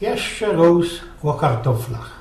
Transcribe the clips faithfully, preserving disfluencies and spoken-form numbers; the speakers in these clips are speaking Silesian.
Jeszcze rōz ô kartoflach.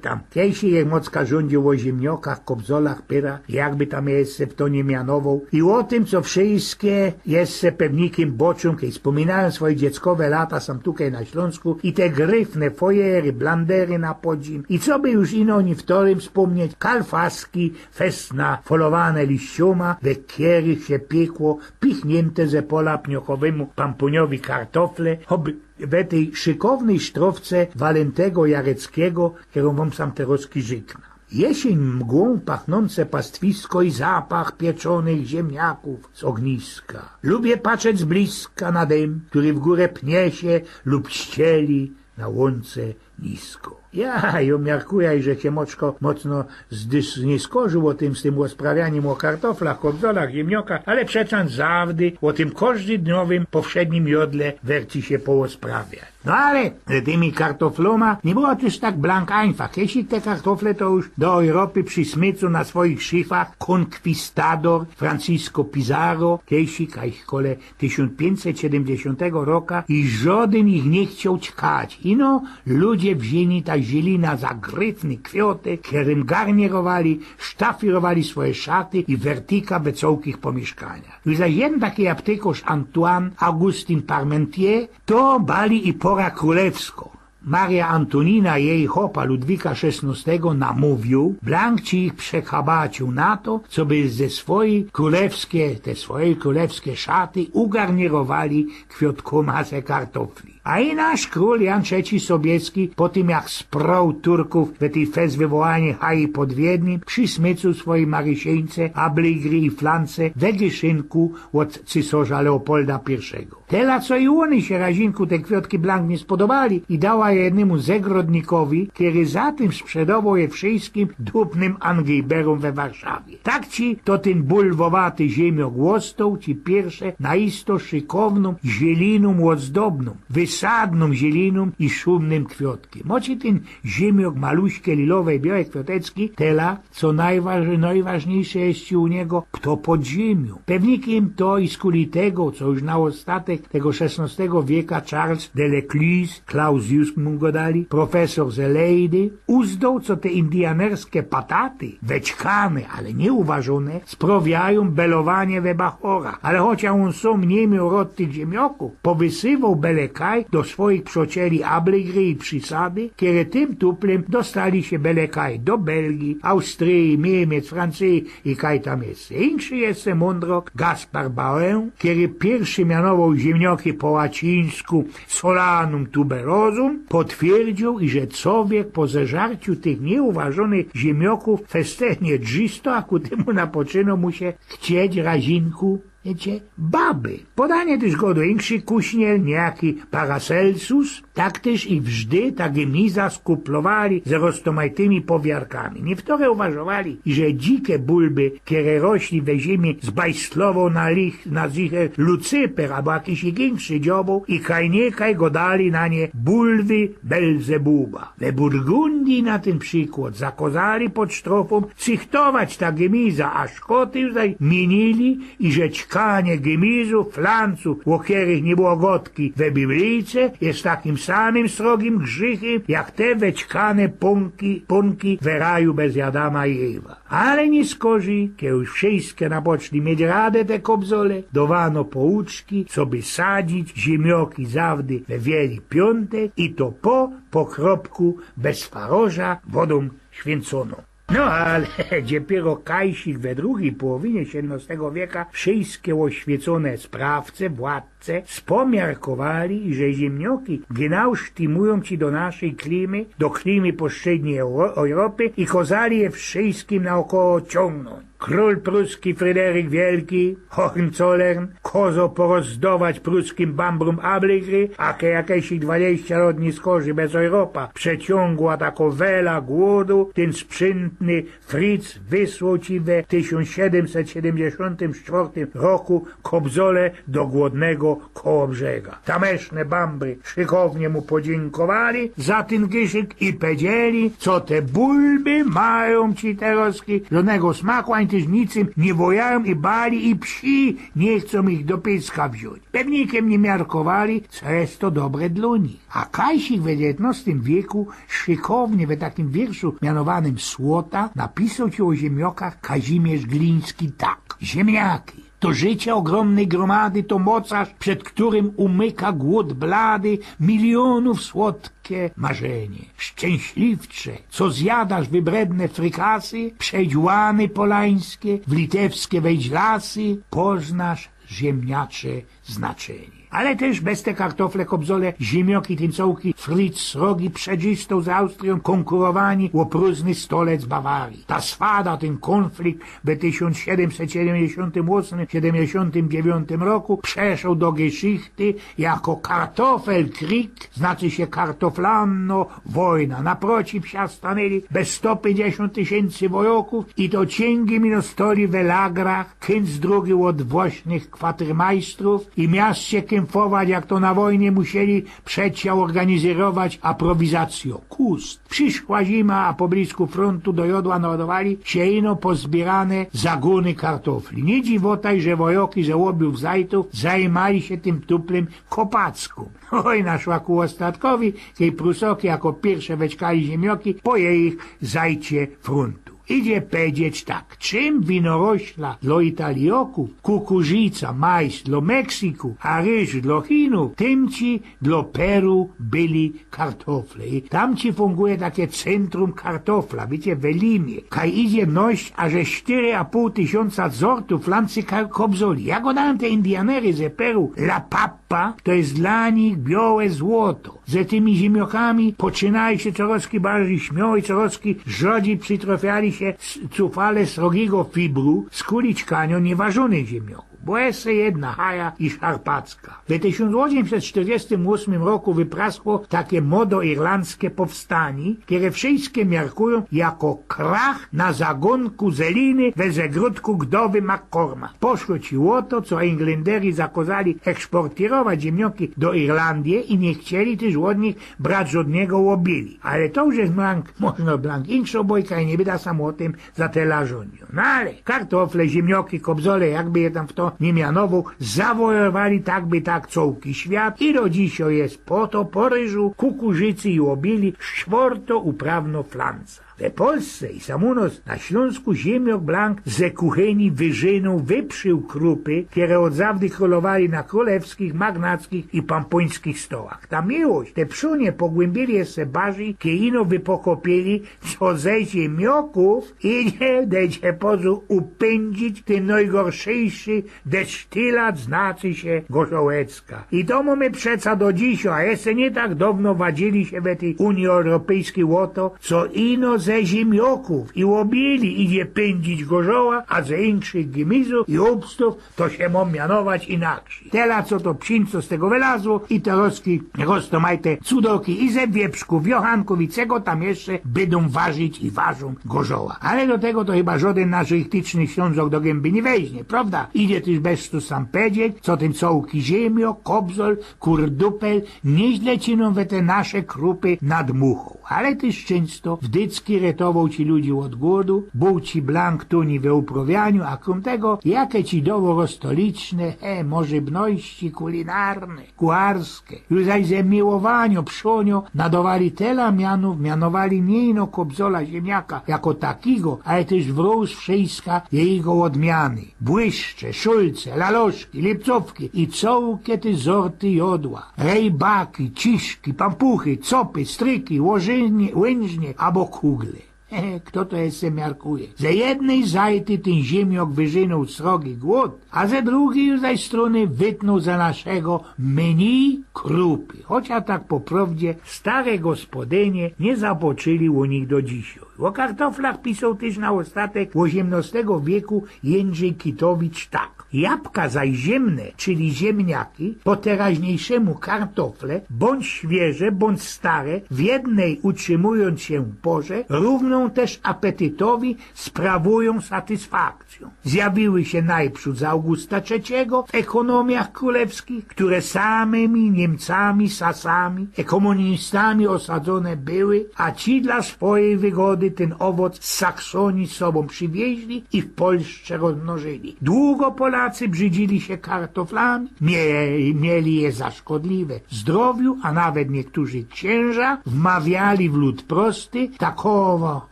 Tam, kejsi jych mocka rzōndziōł ô ziymniokach, kobzolach, pyrach, jakby tam je jeszcze fto niy mianowoł, i ô tym, co wszyjske jeszcze pewnikym boczōm, kej spōminajōm swoje dzieckowe lata sam tukej na Ślōnsku i te gryfne fojery, blandery na podzim, i co by już ino ō nim wtorym spōmnieć, kalfaski, festne, folowane liściōma, we kerych sie piekło pichniynte ze pola pniokowymu pampōniowi kartofle, choby we tyj szykownyj sztrofce Walentego Jareckiego, kerōm wōm sam terŏzki rzykna. Jesień mgłōm pachnōnce pastwisko i zapach pieczōnych ziymniakōw z ôgniska. Lubiã patrzeć z bliska na dym, kery w gōrze pnie sie lub ścieli na łōnce nisko. Ja, jo miarkujã, że sie moczko mocno zdys-, zniyskorziōł ô tym, z tym ôsprawianim ô kartoflach, kobzolach, ziymniokach, ale przecã zawdy ô tym kożdydniowym, powszednim jodle werci sie poôsprawiać. No ale z tymi kartoflōma niy było tyż tak blank ajnfach. Kejsik te kartofle to już do Europy przismycōł na swoich szifach konkwistadōr Francisco Pizarro, kejsik, a ich kole tysiōnc piyńćset siedymdziesiōntego roka i żodyn ich niy chcioł ćkać. Ino ludzie wziyni ta zielina za gryfne kwioty, kerym garnirowali, sztafirowali swoje szaty i wertika we cołkich pōmiyszkaniach. Już zaś jedyn taki aptykŏrz Antoine Augustin Parmentier to bali i pora krōlewsko. Maria Antonina, jeji chopa Ludwika szesnostego namōwiōł, blank ci ich przekabaciōł na to, coby ze swojej krōlewske, te swoje krōlewske szaty ugarnirowali kwiotkōma ze kartofli. A i nasz krōl Jan trzeci Sobiecki, po tym jak sprŏł Turkōw we tyj fest wywołanie haji pod Wiednim, przismycōł swojij Marysiynce, Abligry i Flance we gyszynku ôd cysŏrza Leopolda piyrszego. Tela, co i ôny sie razinku te kwiotki blank niy spodobali i dała je jednymu zegrodnikowi, kery za tym sprzedowoł je wszyjskim dupnym angejberōm we Warszawie. Tak ci to tyn bulwowaty ziymniok ôstoł ci piyrsze na isto szykownōm zielinōm ôzdobnōm, wysadnōm zielinōm i szumnym kwiotkiym. Ôczi tyn ziymniok maluśke, lilowe i biołe kwioteczki, tela, co nojważ-, nojważniyjsze je ci u niego, to pod ziymiōm. Pewnikym to i skuli tego, co już na ôstatek tego szesnostego wieka Charles de L'Écluse, Clausius mu go dali, profesor ze Leydy, uzdoł, co te indianerske pataty, wećkane, ale niy uwarzōne, sprŏwiajōm belowanie we bachorach. Ale chociŏż ôn sōm niy mioł rŏd tych ziymniokōw, powysywoł bele kaj do swojich przŏcieli Abligry i Przisady, kere tym tuplym dostali sie bele kaj do Belgije, Austryje, Niymiec, Francyje i kaj tam jeszcze. Inszy jeszcze mōndrŏk Gaspar Baen, kery piyrszy mianowoł ziymnioki po łacińsku Solanum tuberosum, potwierdziōł, iże cowiek po zeżarciu tych niyuwarzōnych ziymniokōw festynnie drzisto, a ku tymu napoczyno mu sie chcieć razinku, wiycie, baby. Podanie tyż godo inszy kuśniel, niyjaki Paracelsus, tak tyż i wżdy ta gymiza skuplowali ze roztōmajtymi powiarkami. Niyftory uwarzowali, iże dzike bulby, kere rośli we ziymi, zbajstlowoł na lich, na zicher Lucyper abo jakiś inszy dzioboł i kaj niy kaj godali na nie bulwy Belzebuba. We Burgundije na tyn przikłŏd zakŏzali pod sztrofōm cychtować ta gymiza, a Szkoty już zajmiyni iże ćkanie gymizōw, flancōw, ô kerych niy było gŏdki we Biblijce, je takym samym srogim grzychym, jak te wećkane pōnki, pōnki we raju bez Adama i Ewa. Ale niy skorzij, kej już wszyjske napoczli mieć rade te kobzole, dowano pouczki, coby sadzić ziymnioki zawdy we Wieli Piōntek i to po, po kropku bez faroża wodōm świyncōnōm. No ale dziepiero kajsik we drugij połowinie siedymnostego wieka wszyjske ôświycōne sprawce, władce, spomiarkowali, iże ziymnioki genau sztymujōm ci do naszyj klimy, do klimy powszednij Euro-, Europy i kozali je wszyjskim naokoło ciōngnōńć. Krōl pruski Fryderyk Wielki, Hohenzollern, kozoł porozdować pruskim bambrōm Abligry, a kej jakeś dwadzieścia lŏt niy skorzij bez Europa przeciōngła tako wela głodu, tyn sprzyntny Fritz wysłoł ci we tysiōnc siedymset siedymdziesiōntym sztwŏrtym roku kobzole do głodnego koło brzega. Tameszne bambry szykownie mu podziynkowały za tyn gyszyk i powiedzieli, co te bulby majōm ci terŏzki żodnego smaku, ani tyż niczym niy wojajōm i bali i psi niy chcōm ich do pyska wziōńć. Pewnikym niy miarkowali, co je to dobre dlō nich. A Kajsik we dzewiyntnŏstym wieku szykownie we takim wierszu mianowanym Słota napisoł ci ô ziymniŏkach Kazimierz Gliński tak: Ziymniŏki, to życie ôgrōmnyj grōmady, to mocarz, przed kerym umyka gōd blady milionōw słodkie marzenie. Szczyńśliwcze, co zjadŏsz wybredne frykasy, przeźłany polańskie, w litewskie wejdź lasy, poznasz ziymniŏcze znaczynie. Ale tyż bez te kartofle, kobzole, ziymniŏki, tyncołki, Fritz Srogi przeczystoł z Austryjōm kōnkurowaniy ô prōżny stolec Bawaryje. Ta swada, tyn kōnflikt we tysiōnc siedymset siedymdziesiōntym ôsmym, siedymdziesiōntym dziewiōntym roku przeszoł do geszichty jako Kartoffelkrieg, znaczy sie kartoflanno wojna. Na procip sie stanyli bez sto piyńćdziesiōnt tysiyncy wojŏkōw i to ciyngi minus stoli we lagrach, kync drugi ôd włośnych kwatyrmajstrōw i miast sie kymfować, jak to na wojnie musieli przed sie ôrganizyrować aprowizacyjŏ. Kust. Prziszła zima, a poblisku frōntu do jŏdła nadŏwali sie ino pozbiyrane zagōny kartofli. Niy dziwotaj, że wojŏki ze Ôbiōw Zajtōw zajmali sie tym tuplym kopackōm. Ôj, naszła ku ôstatkowi, kej Prusŏki jako piyrsze wećkali ziymniŏki po jejich zajcie frōntu. Idzie powiedzieć tak: czym winorośla dlŏ Italijŏkōw, kukurzica, majs dlŏ Meksyku, a ryż dlŏ Chinōw, tym ci dlŏ Peru byli kartofle. I tam ci funguje take centrum kartofla, wiycie, we Limie. Kaj idzie noś, a że sztyry a pōł tysiōnca zortōw flancy kar-, kobzoli. Ja gŏdajōm, te Indianery ze Peru, la papa, to je dlŏ nich biołe złoto. Ze tymi ziymniŏkami poczynali sie corŏzki bardzij śmiołi, corŏzki rzodzi przitrŏfiali sie s-, cufale srogigo fibru, skuli ćkaniŏ niywarzōnych ziymniŏkōw. Bo je se jedna haja i szarpacka. We tysiōnc ôziymset sztyrdziestym ôsmym roku wypraskło take modoirlandzkie powstanie, kere wszyjske miarkujōm jako krach na zagōnku zeliny we zagrodku gdowy McCormack. Poszło ci ô to, co Englynderi zakŏzali eksportirować ziymniŏki do Irlandyje i niy chcieli tyż ôd nich brać żodnego ôbili. Ale to już je blank, możno blank inkszŏ bojka i niy byda sam ô tym za te larzōnio. No ale kartofle, ziymniŏki, kobzole, jakby je tam fto niy mianowoł, zawojowali tak by tak cołki świat i do dzisiŏ je po to po ryżu, kukurzycy i ôbili sztwŏrtouprawno flanca. We Polsce i sam u nŏs na Ślōnsku ziymniŏk blank ze kuchyni wyżynōm wyprził krupy, kere ôd zawdy krōlowali na krōlewskich, magnackich i pampōńskich stołach. Ta miłość te przunie pogłymbieli se bardzij, kej ino wypokopili, co ze ziymniŏkōw idzie, dejcie pozu, upyndzić tyn nojgorszejszy destylat, znaczy sie gorzołecka. I to mōmy przeca do dzisiŏ, a jeszcze niy tak downo wadzili sie we tyj Unii Europejskij ô to, co ino ze ziymniŏkōw i ôbili idzie pyndzić gorzoła, a ze inkszych gymizōw i ôbstōw to sie mōm mianować inaksij. Tela, co to psińco z tego wylazło i te roski, roztōmajte cudoki i ze wieprzkōw, wiochankōw i czego tam jeszcze bydōm warzić i warzōm gorzoła. Ale do tego to chyba żodyn nasz rychticzny Ślōnzok do gymby niy weźnie, prŏwda? Idzie tyż bez to sam powiedzieć, co tyn cołki ziymniŏk, kobzol, kurdupel, niyźle ci nōm we te nasze krupy nadmuchoł. Ale tyż czyństo wdycki retowoł ci ludzi ôd głodu, bōł ci blank tōni we uprŏwianiu, a krōm tego, jake ci dowoł roztoliczne, he, możebności kulinarne, kucharske. Już zaś ze miłowaniŏ, prziōniŏ nadŏwali tela mianōw, mianowali niy ino kobzola ziymniaka jako takigo, ale tyż wrōz wszyjska jejigo ôdmiany. Błyszcze, szulce, laloszki, lipcowki i cołkie te zorty jodła. Rejbaki, ciszki, pampuchy, copy, stryki, ôżynie, łynżnie abo kugle. He, he, fto to jeszcze miarkuje? Ze jednyj zajty tyn ziymniŏk wyżynōł srogi głōd, a ze drugij już zaś strōny wytnōł za naszego mni krupy. Chociŏż tak po prŏwdzie stare gospodynie niy zapoczyli u nich do dzisiŏ. Ô kartoflach pisoł tyż na ôstatek ôziymnŏstego wieku Jynrzyj Kitowicz tak: „Jabka zaś ziymne, czyli ziymniaki, po teraźniyjszymu kartofle, bądź świyże, bądź stare, w jednyj utrzymujōnc sie porze, równōm tyż apetytowi sprawujōm satysfakcyjōm. Zjawiły sie nojprzōd za Augusta Trzeciego w ekonomiyjach krōlewskich, kere samymi Niymcami, Sasami i kōmunistami ôsadzōne były, a ci dlŏ swojij wygody tyn ôwoc z Saksōnii z sobōm przywiyźli i w Polsce rozmnożyli. Dugo Polacy brzydzili sie kartoflami, mie- mieli je za szkodliwe zdrowiu, a nawet niykerzy ksiynża wmawiali w lud prosty takŏ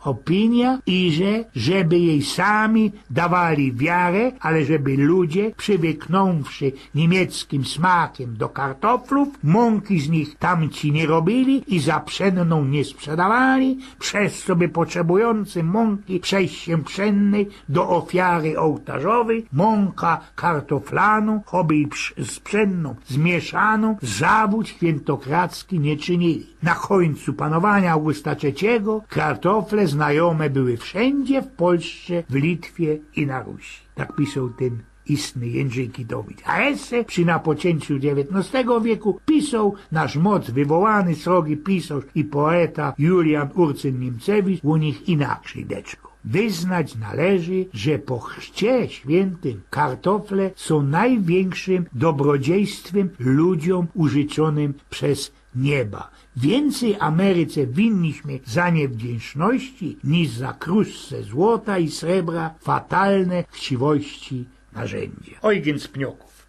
ôpiniŏ, iże, żeby jej sami dŏwali wiarã, ale żeby ludzie, przywyknōwszy niymieckim smakiym do kartoflōw, mōnki z nich tamci niy robiyli i za pszennōm niy sprzedŏwali, bez co by potrzebujōncy mōnki przejść sie pszennyj do ôfiary ôłtarzowyj, mōnka kartoflanŏ, choćby i prz- z pszennōm zmiyszanōm, zawōdź świyntokradzki niy czyniyli. Na kōńcu panowaniŏ Augusta Trzeciego kartofle znajōme były wszyndzie w Polsce, w Litwie i na Rusi”. Tak pisoł tyn istny Jynrzyj Kitowicz. A jeszcze przi napoczynku dziewiyntnŏstego wieku pisoł nasz moc wywołany srogi pisŏrz i poeta Julian Urcyn-Niymcewicz ô nich inaczyj deczko: „Wyznać należy, że po chrzcie świyntym kartofle sōm nojwiynkszym dobrodziejstwym ludziōm użyczonym bez nieba. Wiyncyj Ameryce winniśmy za niywdziynczności, niż za kruszce złota i srebra, fatalne chciwości narzyndzie”. Ojgyn z Pniŏkōw.